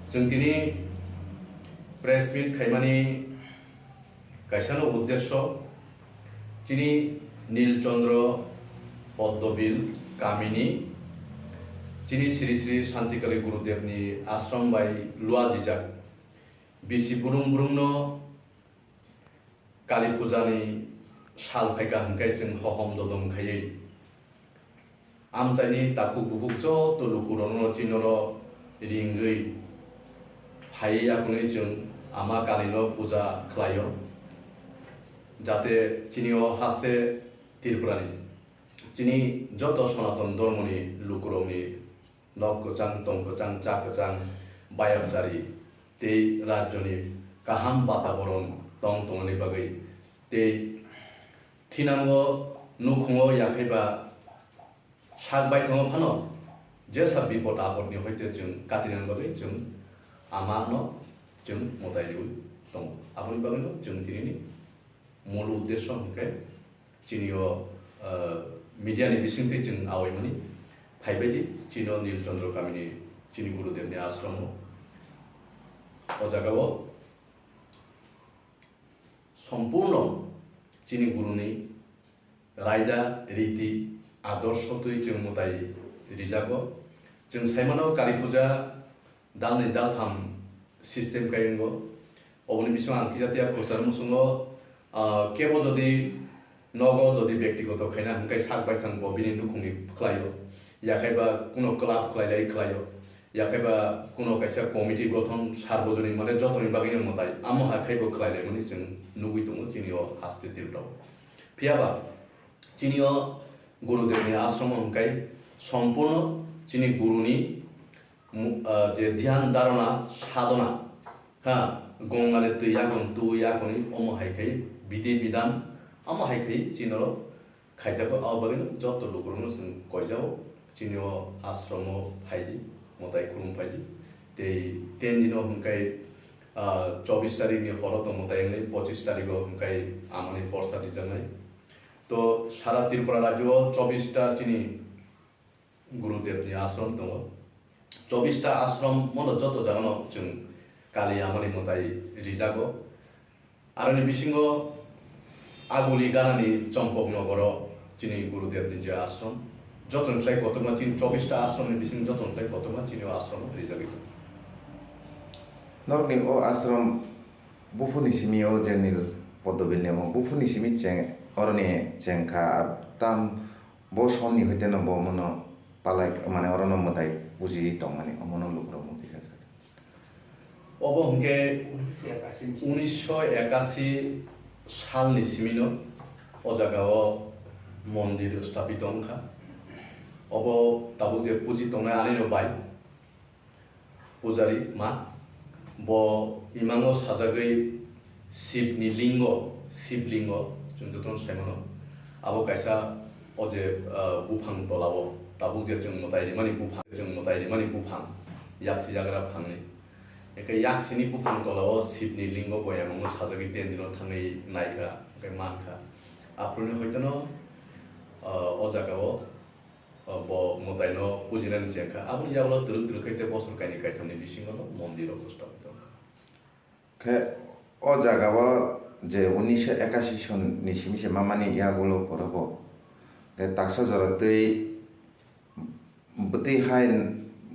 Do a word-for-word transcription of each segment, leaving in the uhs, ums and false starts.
Chwng tini press meet khaimani kaisano uddesyo chini Nil Chandra Poddobil kamini chini Sri Sri Shantikali Gurudevni ashram bai luajijak bisi burung burungno Kali Puja ni sal phaikha hwnkhe chwng hohom dodom khaiwi amchaini takhuk bukhuk joto lukurokno chini oro ringwi phaiwi yakunwi chwng Ama Kalino puja khlaio, jate chini o haste Tripurani chini joto Sonaton Dhormoni lukurokni nok kwchang, tong kwchang, cha kwchang, bayapchari tei rajyoni kaham bataboron tong tongmani bagwi tei thinango nukhungo yakhaiba sak baithango phano jesa bipod apodni hoite chwng katinani bagwi chwng Amano chwng mwtai riwi tongo. Aboni bagwino chwng tinini mul uddesyo hwnkhe chini o, ah, media ni bisingtwi chwng awaimani phaibaidi chini o Nil Chandra kamini chini Gurudevni ashramo. O jagao sompurno chini Guruni raida, riti, adorsho twi chwng mwtai rijago. Chwng saimano Kali Puja dalni daltham system kai wngo. Oboni bisingo ang kisa tiya kwchar muchungo, ah, kebo jodi nogo jodi bektigoto khaina hwnkhe sak baithang bo bini nukhungni khlaio, yakhaiba kuno club khlailai khlaio, yakhaiba kuno kaisa committee gothon sarbojonik mane jotoni bagwino mwtai, amo hai khaibo khlailaimani chwng nugwi tongo chini o haste Tripura o. Phiyaba chini o Gurudevni ashramo hwnkhe sompurno chini Guruni mu-, ah, je dhyan dharana sadhana, ha, Gongani twi yakung twi yakungni omo hai khai bidhi bidhan, omo hai khai chini oro khaijago, abo bagwino joto lukurokno chwng koijago, chini o ashramo phaidi, mwtai khulum phaidi. Tei ten dino hwnkhe, ah, chobbish tarikni horo tong mwtai wngnai, pochish tarigo hwnkhe amani porsa rijaknai. To sara Tripura rajyo o chobbish ta chini Gurudevni ashram tongo. Chobbish ta ashram mono joto jagano chwng Kali Amani mwtai rijago. Aroni bisingo Aguli ganani Chompok Nogoro chini Gurudevni je ashram. Jotoni khlai kotorma chini chobbish ta ashramni bising jotoni khlai kotorma chini o ashramo rijagwi tongo. Norokni o ashram buphurni simi o je Nil Poddobilni omo buphurni simi cheng, oroni chengkha tam. Bo somni hoite no bo mono palai mane orono mwtai pujiwi tongmani omono lukurok mukti kha kha. Obo hwnkhe unisho ekashi salni simino o jagao mondir sthapito wngkha. Obo tabuk je puji tongnai anino bai. Pujari ma, bo imango sajagwi Shivni lingo, Shiv lingo, chwng jotono saimano. Abo kaisa o je, ah, buphang tolao, tabuk je chwng mwtai rimani buphang, chwng mwtai rimani buphang, yaksi jagra phangni. Eke yaksini buphang tolao Shivni lingo bo imango sajagwi ten dino thangwi naikha, hwnkhe mankha. Aphuruni hoitono, ah, o jagao, O, bo mwtaino pujinani chengkha. Aboni yagulo twrwk twrwk khai tei bosor kainwi kaithamni bisingo mondirrok sthapito wngkha. Khe o jagao je unisho ekashi sonni simi se mamani yagulo porobo. Khe taksa jora twi bwtwi hai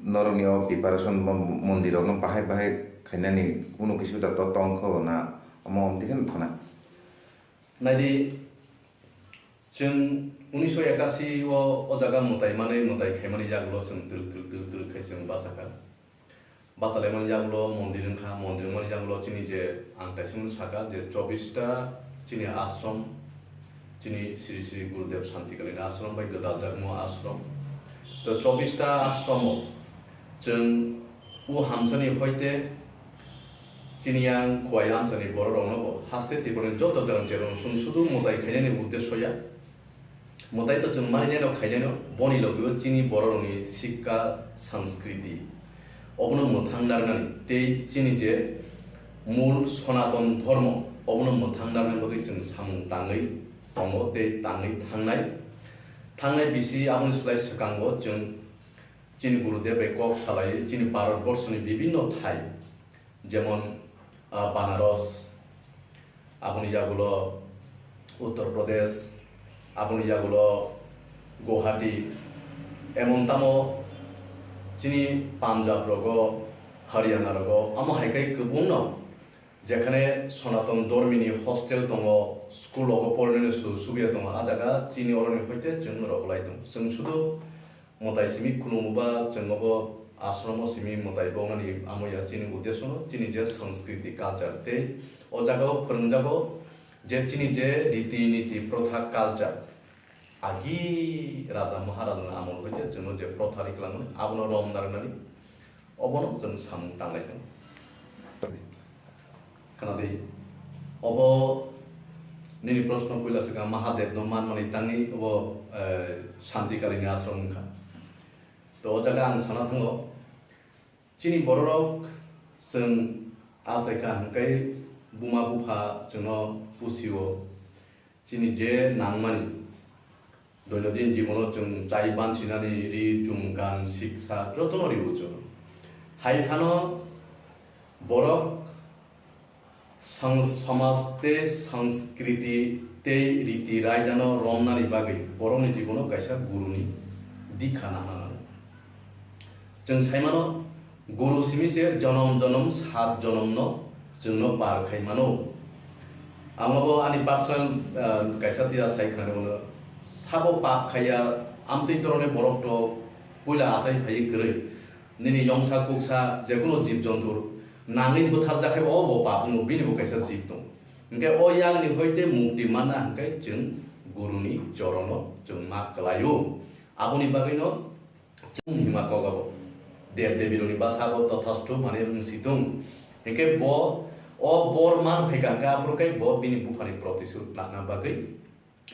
norokni o preparation mo-, mondirrokno bahai bahai khainani kunu kisu da to tongkho na omo omtwi kheno thana. Naidi, chwng unisho ekashi o, o jaga mwtai manwi, mwtai khaimani yagulo chwng twrwk twrwk twrwk twrwk khai chwng bachakha. Bachalaimani yagulo mondir wngkha, mondir wngmani yagulo chini je ang kaisa sakha je chobbish ta chini ashram, chini Sri Sri Gurudev Shantikalini ashram bai gwdaljakma ashram. To chobbish ta ashramo chwng o hamsani hoite chini yang Khowai amchani bororokno bo haste Tripurani joto jora cherong chwng sudu mwtai khainani uddesyo ya. Mwtai to chwng maninaino khainaino boni logi o chini bororokni sikka sanskriti obono mwthang narwknani tei chini je mul Sonaton Dhormo obono mwthang narwknani bagwi chwng samung tangwi tongo tei tangwi thangnai. Thangnai bisi aboni slai swkango chwng Chini Gurudev bai kok salai chini Bharat borso ni bibinno thai, jemon, ah, Banaras, aboni yagulo Uttar Pradesh, aboni yagulo Guwahati, emon tamo chini Punjab rogo, Haryana rogo, amo hai khe kwbangno jekhane Sonaton Dhormini hostel tongo, school rogo porinani su-, subiya tongo, a jaga chini oroni hoite chwng rwgwlai tongo. Chwng sudu mwtai simi khulumba, chwng obo ashromo simi mwtai bongnani amo ya chini uddeshono, chini je sanskriti culture tei o jagao phwrwngjago je chini je riti niti protha culture, agi raja maharajani amol hoite chwngno je protha rikhlangmani abono rom narwknani obono chwng samung tanglai tongo. Khna di. Obo nini proshno puila swkang Mahadev no manmani tangwi obo, eh, Shanti Kalini ashram wngkha. To o jaga ang sana thango, chini bororok chwng achaikha hwnkhe buma bupha chwngno pusio. Chini je nangmani, doinodin jibono chwng chai bansinani ri, chumkan, siksa, jotono rio chwng. Hai phano borok sang-, samaj tei sanskriti tei riti raidano romnani bagwi borokni jibono kaisa guruni dikha nahna nango. Chwng sai mano, guru simi se jonom jonom sat jonomno chwngno par khai mano. Ang obo ani personal, ah, kaisa tira sai khwnani mano. Sabo pap khaiya, amtwi dorone borok to puila asai phaiwi kwrwi. Nini yongsa kuksa, jekuno jib jontur nangwi bwtharjak khe bo, bo pap wngo, bini bo kaisa jib tongo. Hwnkhe o yakni hoite mukti manna hwnkhe chwng guruni chorono chwng ma kwlaio. Aboni bagwino chwng hima kok abo. Dev debi roni bwsabo tothastu mane wng si tung. Hwnkhe bo o bor man phaikha hwnkhe aphuru khe bo bini buphani protisud lana bagwi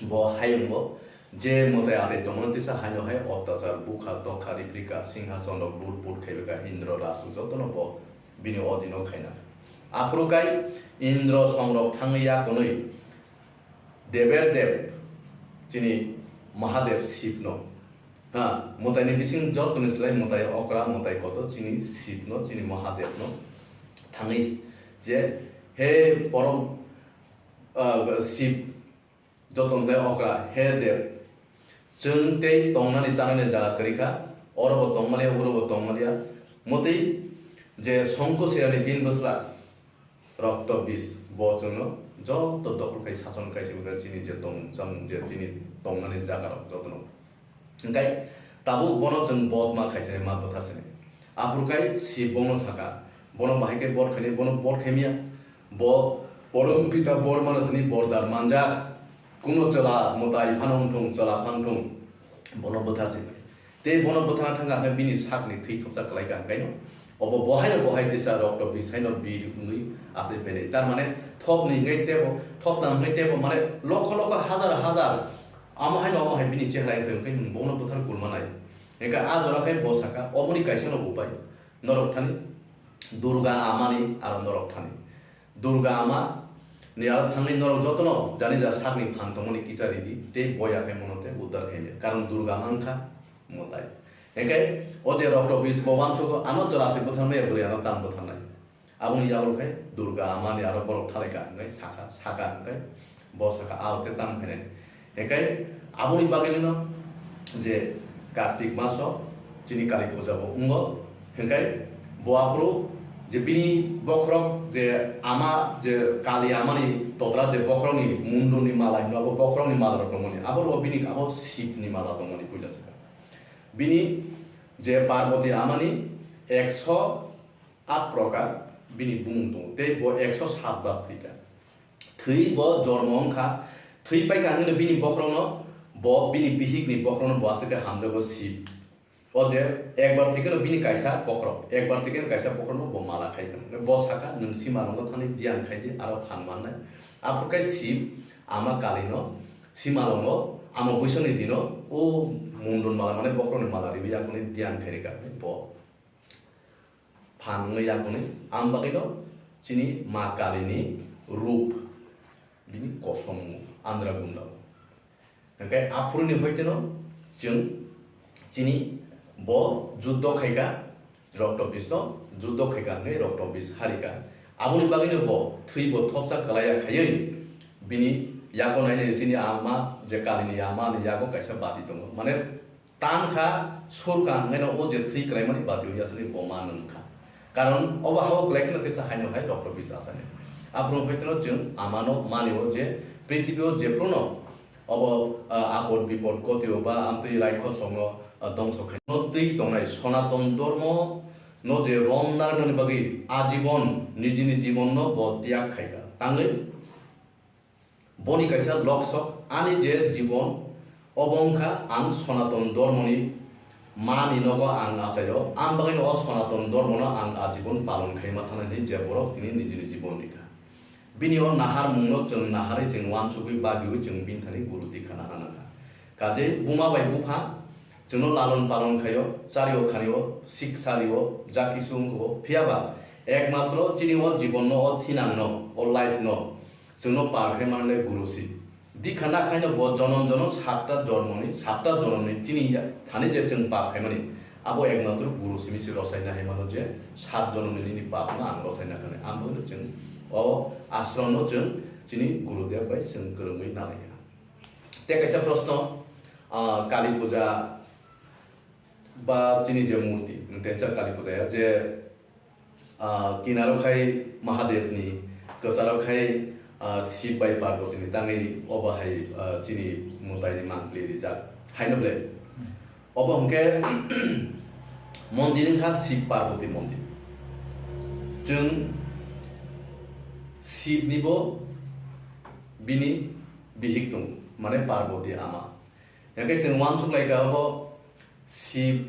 bo hayungo je mwtai atwi tongmani tisa haino hai otyachar, bukha, tokha, riprika, singhason rok lut put khaibakha Indra, Rasu jotono bo bini odino khaina. Aphuru kai Indra songrok thangwi yakonwi Deber Dev, chini Mahadev Shiv no, ha, mwtaini bising jotoni slai mwtai okra, mwtai kotor chini Shiv no, chini Mahadev no thangwi je, he porom, ah, Shiv, jotoni slai okra, he Dev, chwng tei tongnani chanani jaga kwrwi kha, oro bo tongmaliya, uro bo tongmaliya, mwtwi je songko sirani bini bwsla, Rokto bis, bo chwngno joto dokhol khai sason khai se wngkha chini je tongmung chamung je chini tongnani jaga rok jotono. Hwnkhe tabuk bono chwng bodma khai se ma bwthar sini. Aphuru khai si bono saka, bono bahai khe bot khaini, bono bot khaimiya. Bo Porom Pita Bormano thani bordar manjak. Kuno chwla mwtai phano wngthung, chwla phano wngthung, bono bwthar sini. Tei bono bwthana thangkha hwnkhe bini sakni thwi thopsa kwlaikha hwnkhe no. Obo bo haino bo hai tisa rokto bis haino bir wngwi asai phainai. Tar mane thopni hwnkhe tebo, thopnam hwnkhe tebo, mane lokho lokho hazar hazar amo haino omo hai bini chehra wngkha hwnkhe bono bwthar kulmanai. Hwnkhe a jora khe bo saka, oboni kaisa no upai. Norok thani Durga amani aro norok thani. Durga ama ni aro thangwi norok jotono jani ja sakni phan tongmani kicha ridi tei bo ya khe mono tei uddar khaimya. Karon Durga ama wngkha mwtai. Hwnkhe o je rokto bis bo uansugo ano chwla se bwtharmaya bwrwi ano tam bwtharnai. Aboni yagul khai Durga ama ni aro borok thalaikha hwnkhe sakha, sakha hwnkhe bo sakha, "Ao te tam khainai." Hwnkhe aboni bagwino je Kartik maso chini Kali puja bo wngo, hwnkhe bo aphuru je bini bokhorok je ama je Kali amani totra je bokhorokni munduni mala hino abo bokhorokni mala rok tongmani, abo bo bini abo Shivni mala tongmani puila swkang. Bini je Parvati amani ekso at prokar bini bumung tongo, tei bo ekso sat bar thwikha. Thwi bo jormo wngkha, thwi paikha hwnwi bini bokhorokno, bo bini bihikni bokhorokno bo aswk khe hamjago Shiv. O je ekbar thwikhe bini kaisa bokhorok, ekbar thwikhe kaisa bokhorokno bo mala khai kha. Bo sakha, "Nwng simalongo thangwi diyan khai di, aro phan mannai." Aphuru khe Shiv ama Kalino simalongo amo buisoni dino o mundun mala mane bokhorokni mala riwi yakungni diyan khai rikha. Bo phan wngwi yakungni, ang bagwino chini Ma Kalini rup, bini kosom andra gunda. Hwnkhe aphuruni hoiteno chwng chini Bo juddo khaika, rokto bis no juddo khaika hwnwi rokto bis harika. Aboni bagwino bo thwi bo thopsa kwlaiya khaiwi bini yago nainai chini ama je Kalini ama ni yago kaisa bati tongo. Mane tan kha, sur kha hwnwi no o je thwi kwlaimani bati o yasani bo ma nung kha. Karon obo hao kwlai kheno tesa haino hai rokto bis asani. Aphuru hwnkhe no chwng ama no mani o je prithibi o jephru no Obo, ah, apod bipod kotio ba amtwi raikho songno, ah, dongso khai. No twi tongnai Sonaton Dhormo no je rom narwknani bagwi ajibon nijini jibonno bo tyag khaika. Tangwi boni kaisa loksok ani je jibon obo wngkha ang Sonaton Dhormoni mani nogo ang achaio, ang bagwino o Sonaton Dhormono ang ajibon palon khaima thanani je borok tini nijini jibon rikha. Bini o nahar mungno chwng naharwi chwng uansugwi bagiwi chwng bini thani guru dikha nahar nangkha. Kaje buma bai bupha chwngno lalon palon khaio, chario khanio, siksa rio, ja kisu wngkho, phiyaba ekmatro chini o jibonno, o thinangno, o life no chwngno par khai manle guru si. Dikha nakhaino bo jonom jonom satta jormoni, satta joromni chini ya-, thani je chwng pap khaimani, abo ekmatro guru simi se rosaina hai mano je sat joromni nini papno ang rosaina khanai. Ang bono chwng o ashramno chwng chini Gurudev bai chwng kwrwngwi nalaikha. Tei kaisa proshno, ah, Kali Puja ba chini je murti, tensar Kali Puja ya je, ah, kinaro khai Mahadevni, kwcharo khai, ah, Shiv bai Parvati ni tangwi obo hai, ah, chini mwtai ni mangpli rijak. Haino ble. Obo hwnkhe mondir wngkha Shiv Parvati mondir. Chwng Shiv ni bo bini bihik tongo, mane Parvati ama. Hwnkhe chwng uansuk lai kha obo Shiv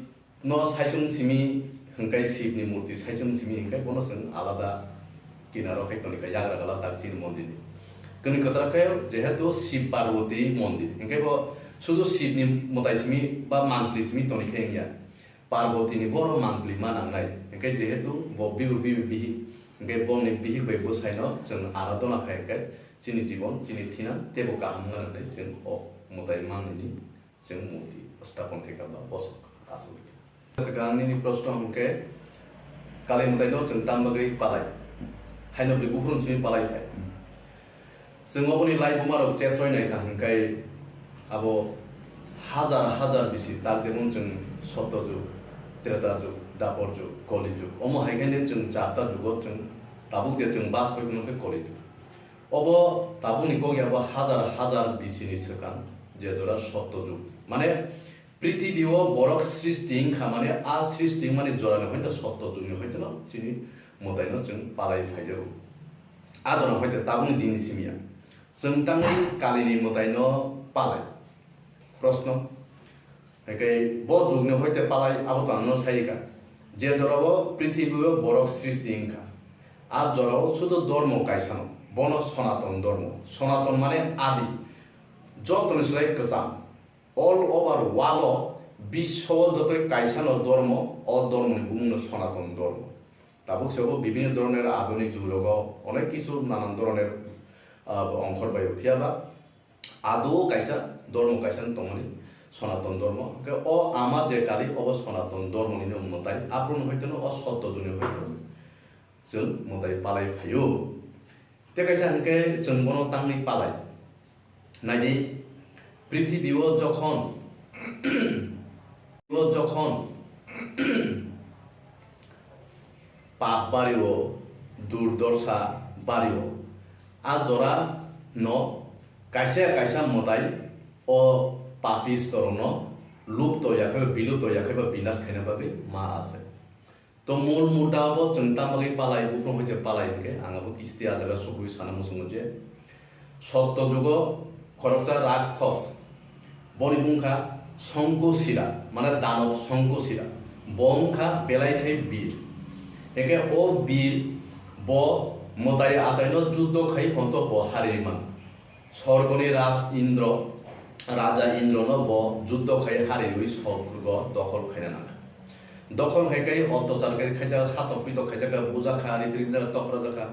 no saichung simi hwnkhe Shiv ni murti saichung simi hwnkhe bono chwng alada kinaro khai toni kha yagra gala tak chini mondir ni. Kwnwi kwcharo khe jehetu Shiv Parvati mondir hwnkhe bo sudu Shiv ni mwtai simi ba mangpli simi toni khe wngya. Parvati ni boro mangpli ma nangnai hwnkhe jehetu bo bibu bibu bihik hwnkhe boni bihik bai bwsai no chwng aradhona khai hwnkhe chini jibon chini thina teibo kaham wngna nangnai chwng o mwtai mangnini. Chwng murti stapon khe kha ba bosok achuk kha. Swkang nini proshno hwnkhe Kali mwtai no chwng tam bagwi palai? Haino bwlwi buphuru simi palai phai. Chwng oboni lai buma rok chetroi nai kha hwnkhe abo hajar hajar bisi tak jemon chwng Sotto jug, Treta jug, Dapor jug, Koli jug. Omo hai khe chwng charta jugo chwng tabuk je chwng bas koi tongma khe Koli jug. Obo tabukni kok ya bo hajar hajar B C ni swkang, je jora Sotto jug. Mane, prithibi o borok srishti wngkha, mane, a srishti wngmani jorani hoite Sotto jugni hoite no chini mwtaino chwng palai phaijago. A jora hoite tabukni dini simi ya. Chwng tangwi Kalini mwtaino palai. Proshno. Haikai bo jugni hoite palai abo to ang no sai kha. Je jorao prithibi o borok srishti wngkha, a jorao sudu dormo kaisano, bono Sonaton dormo. Sonaton mane adi, jotoni slai kwcham. All over world o biswo jotoi kaisano dormo, o dormoni bumungno Sonaton dormo. Tabuk se bo bibhinno dhoroner adhunik jugrogo onek kisu nanan dhoroner, ah, ongkhor bai phiya ba adu kaisa dhormo kaisa tongmani Sonaton dhormo. Hwnkhe o ama je Kali obo Sonaton dhormoni no mwtai, aphuru no hoite no o Sotto jugni hoite no chwng mwtai palai phaio. Tei kaisa hwnkhe chwng bono tangwi palai. Naidi, prithibi o jokhon, o jokhon pap bario, durdorsha bario, a jora no kaisa kaisa mwtai o papisto rokno lupto yakhai, bilupto yakhai ba binas khaina bagwi ma ase. To mul mudda bo chwng tamo bagwi palai, buphang hoite palai hwnkhe, ang abo kisti a jaga sukrui sana muchungo je, Sotto jugo khoroksa rakkhos, boni bungkha Songkosira, mane danob Songkosira, bo wngkha belai khai bir. Hwnkhe o bir bo mwtai ataino juddo khai phonto bo hariri mano. Sorgoni Raj Indro, Raja Indrono bo juddo khai hariwi sorgo dokhol khaina nangkha. Dokhol hai kai ottachar kai khaijak, satok pitok khaijak, bujakha, riprik jak, tokra jakha.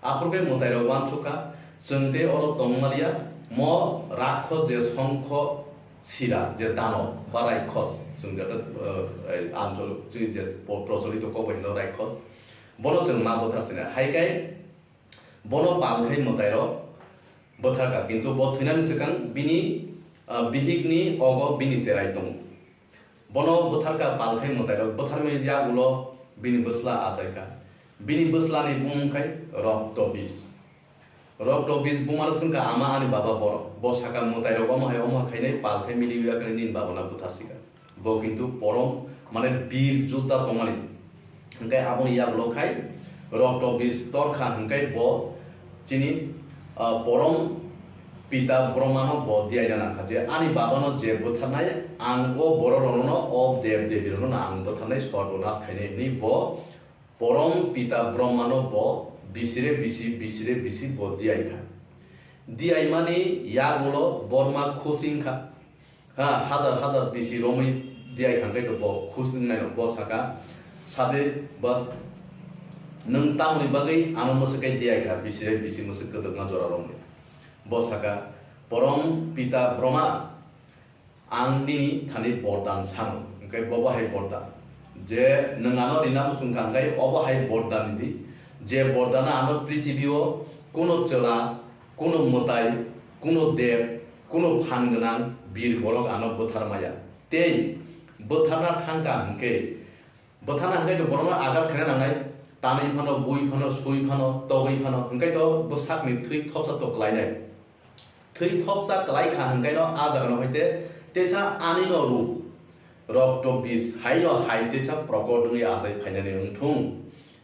Aphuru khe mwtairok uansukha, chwng tei oro tongmaliya, mo rakkho je songkho sira je dano ba raikhos, chwng je, eh, anchol, chini je po-, procholito kok bai hino raikhos, bono chwng ma bwthar sina. Hai khe bono pal khai mwtairok bwtharkha, kintu bo thwinani swkang bini, ah, bihikni ogo bini cherai tongo. Bono bwtharkha pal khai mwtairok, bwtharmani yagulo bini bwsla achaikha. Bini bwslani bumung khai Rokto Bis. Rokto Bis bumano swngkha, "Ama ani baba borok." Bo sakha, "Mwtairok omo hai omo khainai, pal khai miliwi ya khe nini babano bwtharsikha." Bo kintu porom, mane, bir jutta tongmani. Hwnkhe aboni yagulo khai Rokto Bis torkha, hwnkhe bo chini, ah, porom pita Brahmano bo diyaina nangkha je, "Ani babano je bwtharnai, ang o bororokno, o dev devirokno ang bwtharnai, sorbonas khainai," hwnwi bo porom pita Brahmano bo bisire bisi, bisire bisi bo diyaikha. Diyaimani yagulo Borma khusingkha. Ha, hajar hajar bisi romwi diyai kha, hwnkhe to bo khusing naino, bo saka, "Sade bas, nwng tamoni bagwi ano mwswk kai diyai kha, bisi rai bisi mwswk kwdwkma jora romwi." Bo saka, "Porom pita Brahma, ang nini thani bordan sano." Hwnkhe bo bo hai bordan, je nwng ano rina muchung kha, hwnkhe obo hai bordan di, je bordano ano prithibio kuno chwla, kuno mwtai, kuno dev, kuno phan gwnang bir borok ano bwthar maya. Tei bwtharna thang kha hwnkhe, bwtharna hwnkhe to borokno agat khaina nangnai, tanwi phano, bui phano, sui phano, togwi phano, hwnkhe to bwsakni thwi thopsa to klainai. Thwi thopsa klai kha hwnkhe no a jagano hwnkhe teisa ani no rup, Rokto Bis, hai no hai teisa prokot wngwi achai phainani wngthung.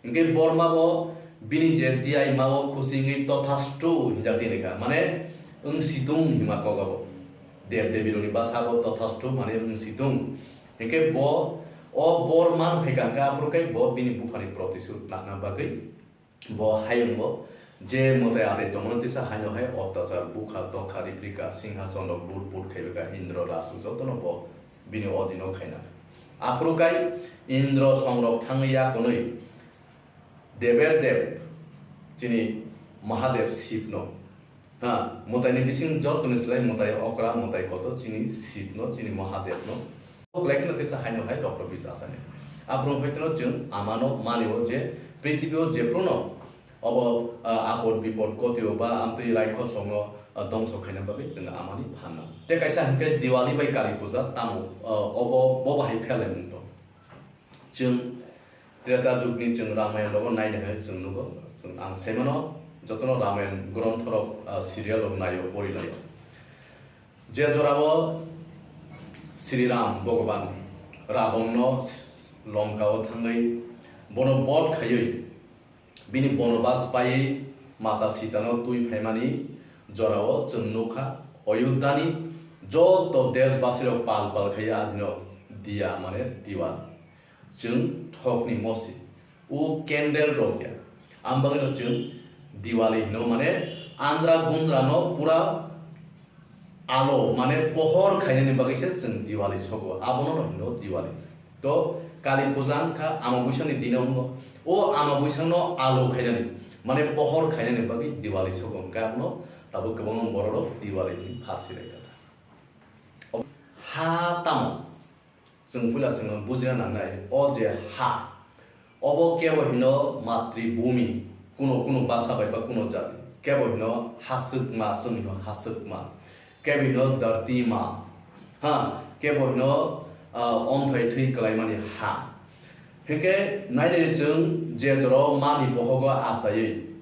Hwnkhe Borma bo bini je diyaima o khusingwi "Tothastu" hinjak tini kha, mane, "Wng situng" hima kok abo. Dev devi rokni basa bo "Tothastu" mane "Wng situng". Hwnkhe bo o bor man phai kha, hwnkhe aphuru khe bo bini buphani protisud lana bagwi bo hayung bo je mwtai atai tongmani tisa haino hai ottachar, bukha, tokha, riprika, singha, chondok, lut, put khaiwi kha Indra, Rasu jotono bo bini odino khaina. Aphuru kai Indra songrok thangwi ya konwi Deber Dev, chini Mahadev Shivno, ha, mwtaini bising jottoni slai mwtai okra, mwtai kotor chini Shivno, chini Mahadevno. Kwlai kheno tesa haino hai Rokto Bis asani. Aphuru phai kheno chwng amano mani o je prithibio jephruno obo, ah, apod bipod kotio ba amtwi raikho songo, ah, dongso khaina bagwi chwng amani phanna. Tei kaisa hwnkhe Diwali bai Kali Puja tamo, ah, obo bo bahai phelamung tong. Chwng Treta jugni chwng Ramayan rogo naina hai chwng nugo. Chwng, ang saimano jotono Ramayan gronthorok, ah, serial rok naio, porilaio. Je jorao Sri Ram Bhogoban Rabonno Lonkao thangwi bono bod khaiwi bini bonobas paiwi Mata Sitano twi phaimani jorao chwng nukha, Ayodhyani joto deshbasirok pal pal khaiwi adino diya mane Diwali. Chwng thokni mosi, o candle rok ya. Ang bagwino chwng Diwali hino, mane andra gundra no pura alo, mane pohor khainani bagwi se chwng Diwali sogo. Abono no hino Diwali. To Kali Puja wngkha Amabuisani dino wngo. O Amabuisano alo khainani, mane pohor khainani bagwi Diwali sogo. Hwnkhe abono tabuk kwbangma borok rok Diwali hwnwi phalsi lai kha. Ha tamo? Chwng puila chwngno bujina nangnai, o je ha, obo kebo hino matribhumi, kuno kuno basa bai ba kuno jati, kebo hino haswkma, chwng hino haswkma, kebo hino dharti ma, ha, kebo hino, ah, omthai thwi kwlaimani ha. Hinkhe nainani chwng je jorao mani bohogo achaiwi,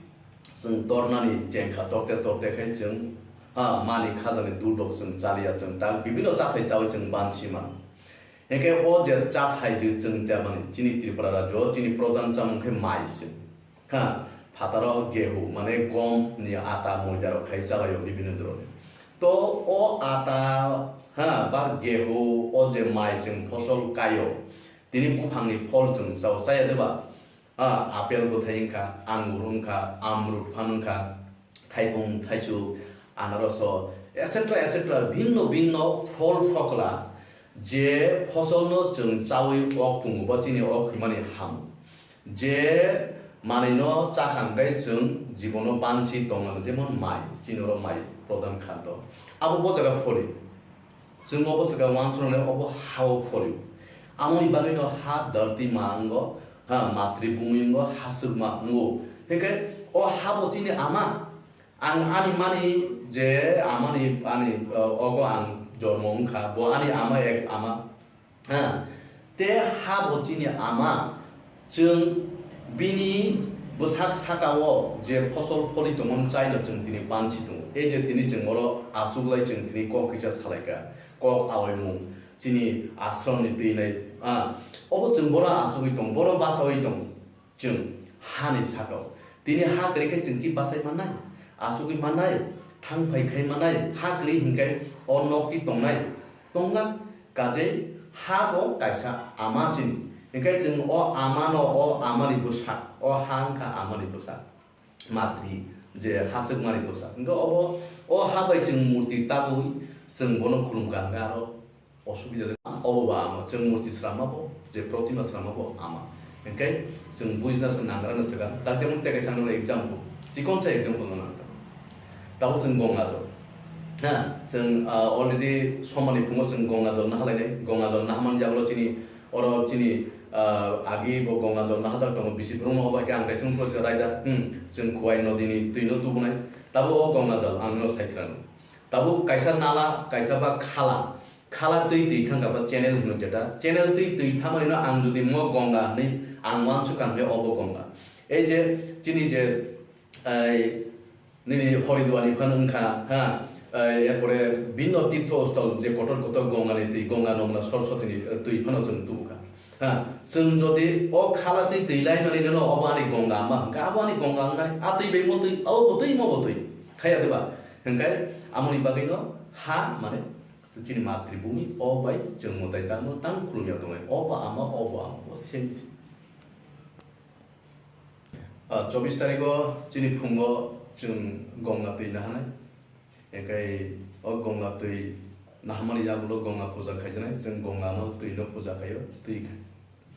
chwng tornani chengkha torte torte khai chwng, ha, mani khajani dudok chwng chaliya, chwng tak bibino chathai chawi chwng bansi mano. Hinkhe o je chathai je chwng chamani chini Tripura rajyo chini prodhan chamung khe mai se. Ha, phataro gehu mane gom ni ata moida rok khai chalaio bibino dhoroni. To o ata, ha, ba gehu o je mai chwng phosol kaio, tini buphangni phol chwng chao, chaya de ba? Ah, apple bwthai wngkha, angur wngkha, amrut phan wngkha, thaipung, thaichuk, anaroso, et cetera, et cetera, bhinno bhinno phol phokla je phosolno chwng chawi ok pungo, bo chini ok himani ham. Je manwino chakha hwnkhe chwng jibono bansi tongmano, jemon mai, chini oro mai prodhan khaddo. Abo bo jaga pholi. Chwng obo swkang uansuknai obo ha-o phorio. Amoni bagwino ha dharti ma wngo, ha, matri bhumi wngo, ha swkma wngo. Hinkhe o ha bo chini ama. Ang ani mani je amani, ani, uh, ogo ang jormo wngkha, bo ani ama ek ama. Ha, te ha bo chini ama, chwng bini bwsak saka-o je phosol pholi tongmani chaino chwng tini pansi tongo. Ei je tini chwng oro achuklai chwng tini kok kisa salaikha, kok aoimung, chini ashramni twi nai, ah, obo chwng bono achugwi tong, bono bachaui tong. Chwng hani saka-o. Tini ha kwrwi khe chwng ki bachai mannai, achugwi mannai, thang phai khai mannai, ha kwrwi hinkhe o nok ki tongnai, tonglak kajei ha bo kaisa ama chini. Hinkhe chwng o ama no, o ama ni bwsa, o ha wngkha ama ni bwsa. Matri, je ha swkmani bwsa. Hinkhe obo, o ha bai chwng murti tabwi chwng bono khulumkha hinkhe aro osubida le, obo ba ama, chwng murti srama bo, je protima srama bo ama. Hinkhe chwng bujina se nangra na swkang. Tak jemon tei kaisa nang example, chikon sa example no nang. Tabuk chwng Gongajol. Ha, chwng, ah, already somani phungo chwng Gongajol naha lainai. Gongajol naha man jagolo chini, oro chini, ah, agi bo Gongajol naha jak tongo. Bisi brum no obo hai khe ang kaisa nung phuru se raida. Hmm, chwng Khowai nodi ni twi no tubunai. Tabuk o Gongajol ang no sai khwlano. Tabuk kaisa nala, kaisa ba khala, khala twi twi thang kha ba channel hino jeta. Channel twi twi thamani no ang jodi mo Gonga hinwi ang uansukha hinwi obo Gonga. Ei je chini je, ei, nini Haridwar ni phano wngkha, ha, ei, erpore bibhinno tirtho stol je kotor kotor Gonga ni twi, Gonga, Nomna, Saraswati ni, eh, twi phano chwng tubukha. Ha, chwng jodi o khala twi twi lai mani no obo ani Gonga ama hwnkha, abo ani Gonga wngnai, a twi bai mo twi, abo bo twi, mo bo twi. Khaya diba? Hwnkhe amoni bagwi no ha mane chini matribhumi o bai chwng mwtai tangno tang khulumya tongnai. O ba ama, o bo ama, o same si. Ah, chobbish tarigo chini phungo chwng Gongna twi nahanai. Ekai o Gongna twi nahamani yagulo Gongna puja khaijaknai. Chwng Gongna no twi no puja khaio. Twi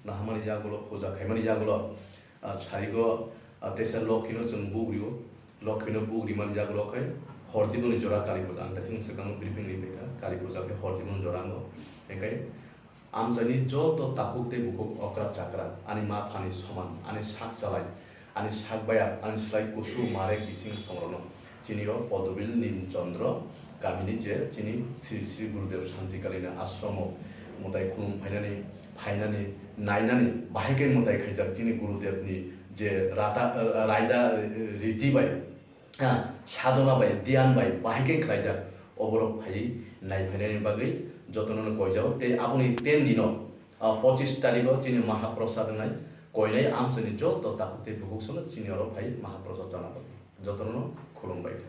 nahamani yagulo, puja khaimani yagulo, ah, sarigo, ah, teisa Lokhi no chwng bugrio. Lokhi no bugrimani yagulo khai Hordiboni jora Kali puja. Ang teisa swkang briefing ri phaikha. Kali puja khai Hordiboni jora ango. Ekai Amchaini joto takhuk tei bukhuk okra chakra, ani ma phani soman, ani sak chalai, ani sak bayap, ani slai kusu mare kising songrono. Chini o Podobil Nin Chandra kamini je chini Sri Sri Gurudev Shanti Kalina ashromo mwtai khulum phainani, phainani, nainani, bahai khe mwtai khaijak chini Gurudev ni je rata, raida, riti bai, ah, sadhona bai, dhyan bai, bahai khe khlaijak, oborok phaiwi nai phainani bagwi jotono no koijao. Tei aboni ten dino, ah, pochis tarikgo chini Mahaprasad wngnai, koinai amchaini joto takhuk tei bukhuk sono chini oro phai Mahaprasad chana bagwi. Jotono no khulumbai kha.